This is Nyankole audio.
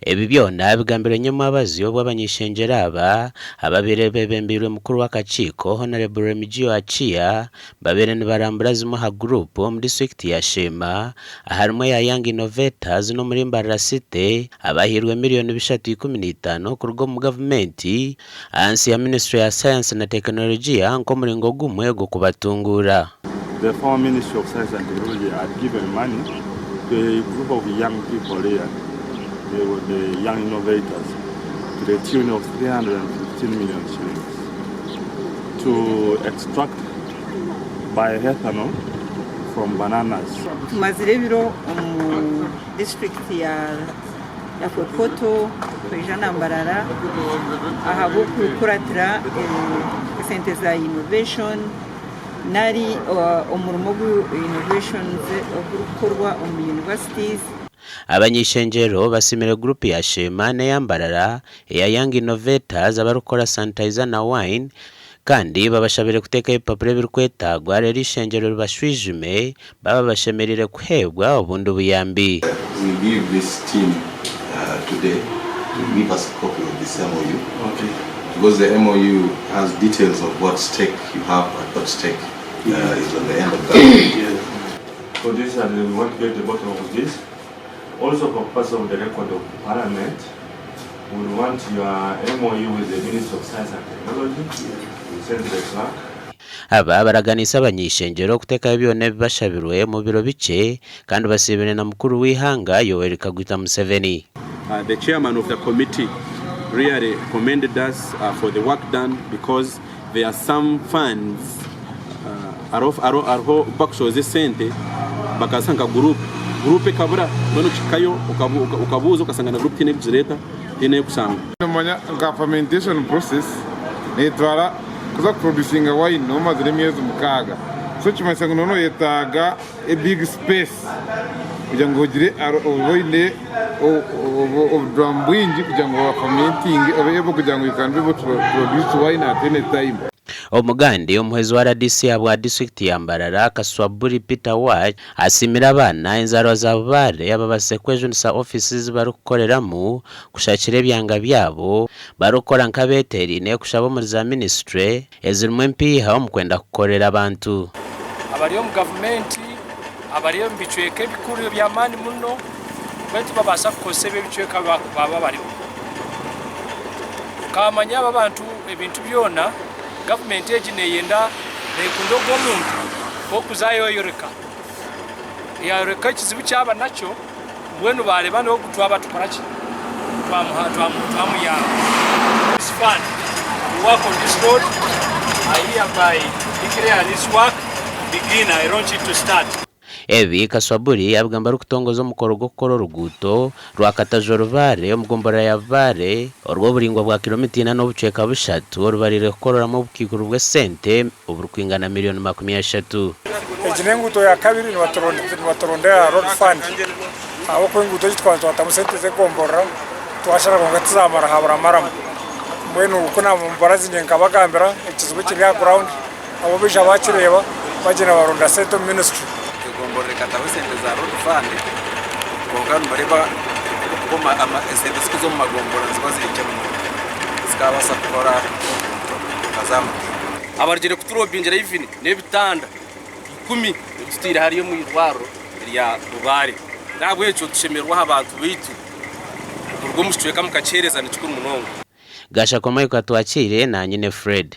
Ebi byona bigambirwe nyomwabazyo obu abany'eishengyero aba ababaire bebembeirwe mukuru w'akakiiko Hon. Remigio Achia babaire nibarambura zimwe aha guruupu omu disiturikiti ya Sheema aharimu eya Young Innovators n'omuri Mbarara City abahairwe miriyoni bishatu 15 kuruga omu gavumenti ahansi ya minisiture ya sayansi na tekinologiya nk'omuringo gumwe gw'okubatunguura. The former Ministry of Science and Technology had given money to a group of young people there, they were the young innovators, to the tune of 315 million shillings to extract bioethanol from bananas. Tumazire ebiro omu disiturikiti ya Fort Portal kwija na Mbarara ahabw'okukuratira esente za innovation nari omurimo ogu innovations ogurikukorwa omu universities. Abany'eishengyero basiimire guruupu ya Sheema n'eya Mbarara eya Young Innovators abarikukora sanitizer na wine kandi babashabire kuteekaho ebipapura ebirikwetaagwa reero eishengyero ribashwijume baaba bashemereire kuheebwa obundi buyambi. We give this team today to give us a copy of this MOU because the MOU has details of what stake you have and what stake is on the end of that. So this and we want to get the bottom of this. Also for purpose of the record of parliament, we want your MOU with the Ministry of Science and Technology. We send to the clerk. Aba baraganiise abany'eishengyero kuteekaho byona ebi bashabirwe omu biro bikye kandi basiimire na mukuru w'eihanga Yoweri Kaguta Museveni. The chairman of the committee really commended us for the work done because there are some funds hariho bakushohoza esente bakaza nka group, group ekabura mbwenu okihikayo okabuuza okashanga na group tihaine erikugireeta tihaine ey'okushanga. Nomanya nka fermentation process netwara kuza kuproducinga wine noba omazire emyezi mukaaga so kimanyisa ngu noba noyetaaga a big space kugira ngu ogire obe oyine obuduramu bwingi kugira ngu ofermentinge obe able kugira ngu you can be able to produce wine at any time. Omugandi omuhwezi wa rdc ahabwa disiturikiti ya Mbarara, Kaswaburi Peter Wach asiimire abaana enzaarwa za Bubaare ababaasize kwejunisa ofiisi ezi barikukoreramu kushakira ebyanga byabo barikukora nk'abeeteeraine kushaba omuri za minisiture ezirimu empiiha omu kwenda kukorera abantu. Abari omu gavumenti, abari omu bicweka ebikuru eby'amaani muno, mbwenu tibabaasa kukozesa ebi ebicweka baba barimu. Okamanya aba abantu ebintu byona, gavumenti egi neyenda, nekunda ogu omuntu ow'okuza ayeyoreka. Yayoreka ekizibu kyaba nakyo, mbwenu bareeba ngu ogu twaba tukora ki, twamuyamba. This fund to work on this road, I hereby declare this work begin, I launch it to start. Ebi Kaswaburi yabigamba arikutongoza omukoro gw'okukora oruguuto rwa Katajo-Rubare omu gomborora ya Bbaale orw'oburaingwa bwa kilomita ina n'obucweka bushatu orubariire kukoreramu obukaikuru bw'esente oburikwingana miriyoni 30. Egi n'enguuto ya kabiri nibaturondera aha road fund ahabw'okuba enguuto egi twaba twatamu sente z'egomborora twashara kwonka tizamara habura maramu. Mbwenu ku naamubarazinye nkabagambira ekizibu ekiri aha ground Abo baija baakireeba bagyenda baronda sente omu ministry. Egomborora ekataho esente za road fund kwonka nibareeba oku esente ezirikuza omu magomborora niziba ziri nkye munonga tizikabaasa kukora nka za mutindo. Abarugire kuturobingira even n'ebitanda ikumi ebi tutaire hariya omu irwariro erya Rubare. N'ahabw'ekyo tushemererwe aha bantu baitu okuruga omu kicweka mukakiheereza ni kikuru munonga. Gashakwa Michael Atwakiire na Nyine Fred.